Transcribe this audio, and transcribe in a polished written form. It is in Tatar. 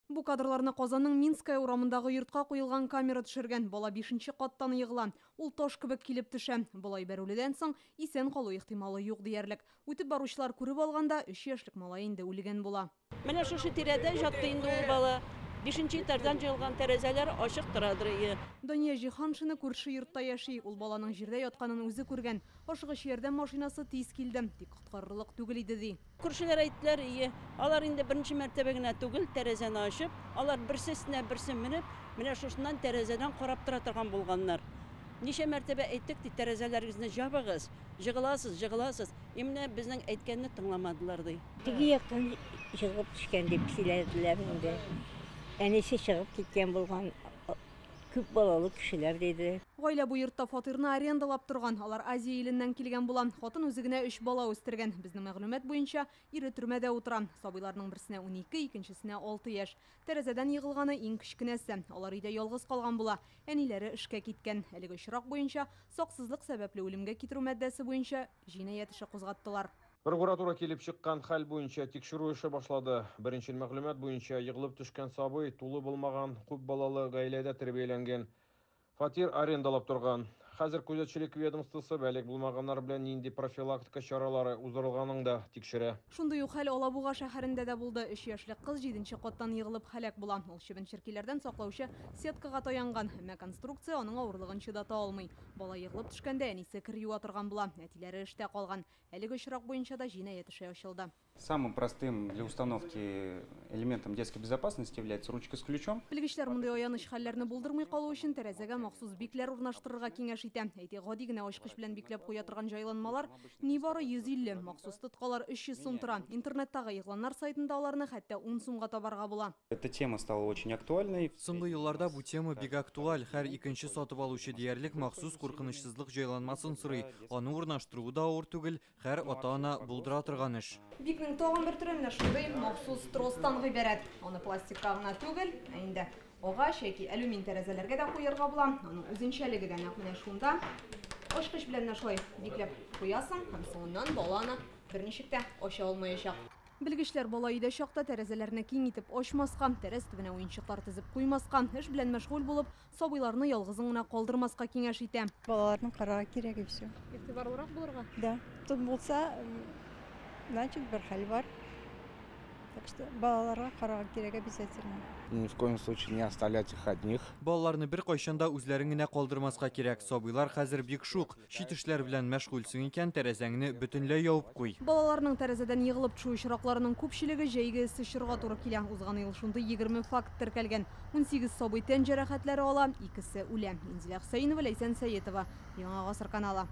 Бу кадрларны Казанның Минская урамындагы йортка куелган камера төшергән. Бала 5нче каттан егыла. Ул таш кебек килеп төшә. Болай бәрүледән соң исән калу ихтималы юк диярлек. Үтеп баручылар күреп алганда 3 яшьлек малай инде үлгән була. Менә шушы тирәдә жатты инде ул бала. 5нче этаждан җыелган тәрәзәләр ачык торадыр ие. Дания Җиһаншина күрше йортта яши. Ул баланың җирдә ятканын үзе күргән. Ашыгыч ярдәм машинасы тиз килде. Тик коткарырлык түгел иде ди. Күршеләр әйттеләр ие. Алар инде беренче мәртәбә генә түгел, тәрәзәне ачып, алар берсе өстенә берсе менеп, менә шушыннан тәрәзәдән карап тора торган булганнар. Ничә мәртәбә әйттек ди, тәрәзәләрегезне җабыгыз, җыгыласыз, җыгыласыз. И менә безнең әйткәнне тыңламадылар ди. Теге яктан чыгып төшкән дип сөйләделәр инде. Әнисе чыгып киткән булган, күп балалы кешеләр диде. Гаилә бу йортта фатирны арендалап торган. Алар Азия иленнән килгән була. Хатын үзе генә 3 бала үстергән. Безнең мәгълүмат буенча ире төрмәдә утыра. Сабыйларның берсенә 12, икенчесенә 6 яшь. Тәрәзәдән егылганы иң кечкенәсе. Алар өйдә ялгыз калган була. Әниләре эшкә киткән. Әлеге очрак буенча саксызлык сәбәпле үлемгә китерү маддәсе буенча җинаять эше кузгаттылар. Прокуратура килеп чыккан хәл буенча тикшерү эше башлады. Беренчел мәгълүмат буенча егылып төшкән сабый тулы булмаган күп балалы гаиләдә тәрбияләнгән. Фатир арендалап торган. Хәзер күзәтчелек ведомствосы балигъ булмаганнар белән нинди профилактика чаралары уздырылганын да тикшерә. Шундый ук хәл Алабуга шәһәрендә дә булды. 3 яшьлек кыз 7нче каттан егылып һәлак була. Ул чебен-черкиләрдән саклаучы сеткага таянган. Әмма конструкция аның авырлыгын чыдата алмый. Бала егылып төшкәндә әнисе кер юа торган була. Әтиләре эштә калган. Әлеге очрак буенча да җинаять эше ачылды. Самым простым для установки элементом детской безопасности является ручка с ключом. Белгечләр мондый аяныч хәлләрне булдырмый калу өчен тәрәзәгә махсус бикләр урнаштырырга киңәш итә. Әйтик, гади генә ачкыч белән бикләп куя торган җайланмалар нибары 150, махсус тоткалар 300 сум тора. Интернеттагы игъланнар сайтында аларны хәтта 10 сумга табарга була. Эта тема стала очень актуальной. Соңгы елларда бу тема бик актуаль. Һәр икенче сатып алучы диярлек махсус куркынычсызлык җайланмасын сорый. Аны урнаштыруы да авыр түгел, һәр ата-ана булдыра торган эш. Бикнең тагын бер төре менә шундый махсус тростан гыйбарәт. Аны пластикка гына түгел, ә инде агач яки алюмин тәрәзәләргә дә куярга була. Аның үзенчәлеге дә нәкъ менә шунда. Ачкыч белән менә шулай бикләп куясың һәм соңыннан баланы берничек тә ача алмаячак. Белгечләр бала өйдә чакта тәрәзәләрне киң итеп ачмаска, тәрәз төбенә уенчыклар тезеп куймаска, эш белән мәшгуль булып, сабыйларны ялгызын гына калдырмаска киңәш итә. Балаларны карарга кирәк и всё. Игътибарлырак булырга? Да. Тут булса, значит, бер хәл бар. Так что балаларга карарга кирәк обязательно. Ни в коем случае не оставлять их одних. Балаларны бер кайчан да үзләрен генә калдырмаска кирәк. Сабыйлар хәзер бик шук. Чит эшләр белән мәшгульсең икән, тәрәзәңне бөтенләй ябып куй. Балаларның тәрәзәдән егылып төшү очракларының күпчелеге җәйге эссе чорга туры килә. Узган ел шундый 20 факт теркәлгән. 18 сабый тән җәрәхәтләре ала, икесе үлә. Инзилә Хөсәенова, Ләйсән Сәетова. Яңа Гасыр каналы.